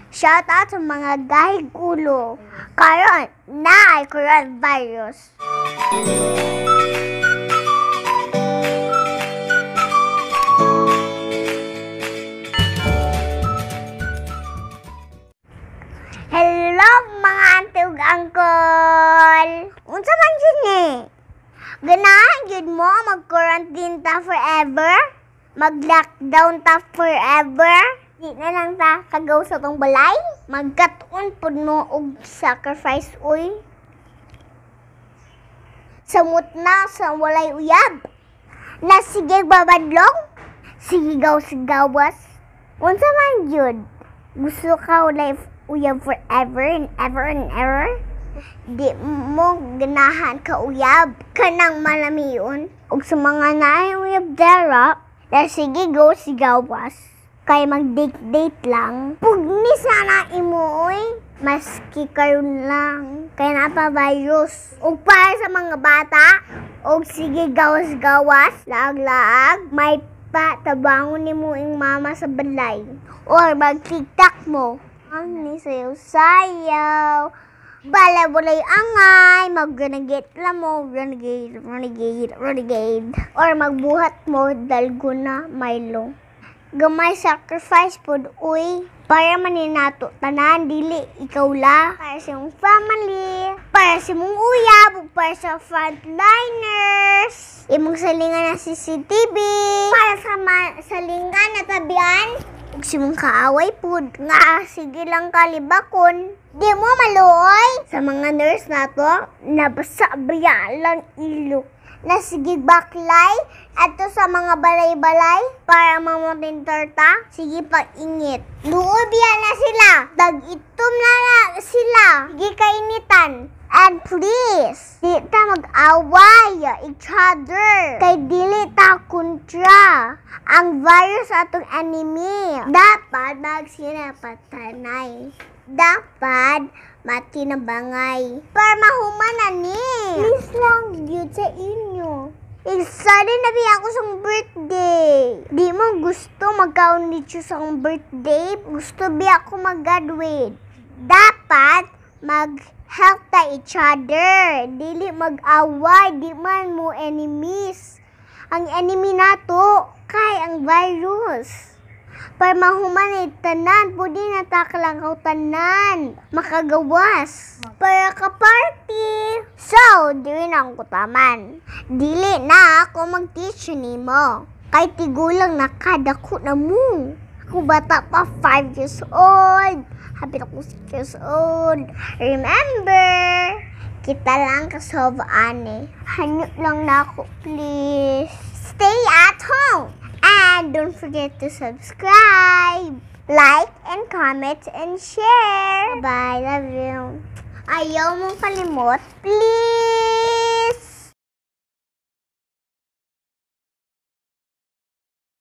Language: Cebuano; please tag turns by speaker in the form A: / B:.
A: Shout out sa mga gahig ulo. Karon naay coronavirus. Hello mga auntie ug uncle. Unsa man jud ni? Ganahan jud mo mag-quarantine ta forever? Mag-lockdown ta forever? Di na lang ta kagaw sa tong balay? Magkatuon pud mo og sacrifice uy. Samot na sa walay uyab. Na sige babadlong? Sige gaw sigawas. Unsa man jud? Gusto ka walay uyab forever and ever and ever? Di mo ganahan ka uyab kanang malamion. Ug sa mga naay uyab dera, na sige go sigawas. Kay mag-date-date lang. Pugni sana imo oy. Maski karon lang. Kay naa virus. Ug para sa mga bata, og sige gawas-gawas, laag-laag, may pa tabangon nimo ing mama sa balay. Or mag-TikTok mo. Ang ni sayaw-sayaw. Bala walay angay, mag-renegade lang mo, renegade, renegade, renegade. Or magbuhat mo, dalgona, Milo. Gamay sacrifice pod uy, para maninato tanan, dili ikaw la. Para sa imong family, para sa imong uyab, ug para sa frontliners. Imong salingan na CCTV, para sa salingan na tabian, ug sa imong kaaway pod, nga sige lang kalibakon. Di mo maluoy. Sa mga nurse nato, nabasa biya lang ilo. Na sige baklay, ato sa mga balay-balay, para mamutin torta, sige pag-ingit. Luoy biya na sila, dag-itom na na sila, sige kainitan. And please, di ta mag-away each other. Kay dili ta kontra ang virus atong enemy. Dapat magsinapatanay. Dapat matinabangay. Para mahuman na ni. Please lang gyud sa inyo. Excited na biya ako sa birthday. Di mo gusto magkaon dito sa akong birthday. Gusto biya ako mag-graduate. Dapat mag-help ta each other. Dili mag-away. Di man mo enemies. Ang enemy nato kay ang virus. Para mahuman ay tanan, pwede na takalangkaw tanan. Makagawas. Para ka-party. So, dili na akong kutaman. Dili na ako mag-teach nimo. Kay tigulang na kadako na mo. Ako bata pa, 5 years old. Happy ako 6 years old. Remember, kita lang kasolve ani. Hanyot lang na ako, please. Stay at home. And don't forget to subscribe, like, and comment, and share. Bye. Love you. Ayaw mong kalimot. Please.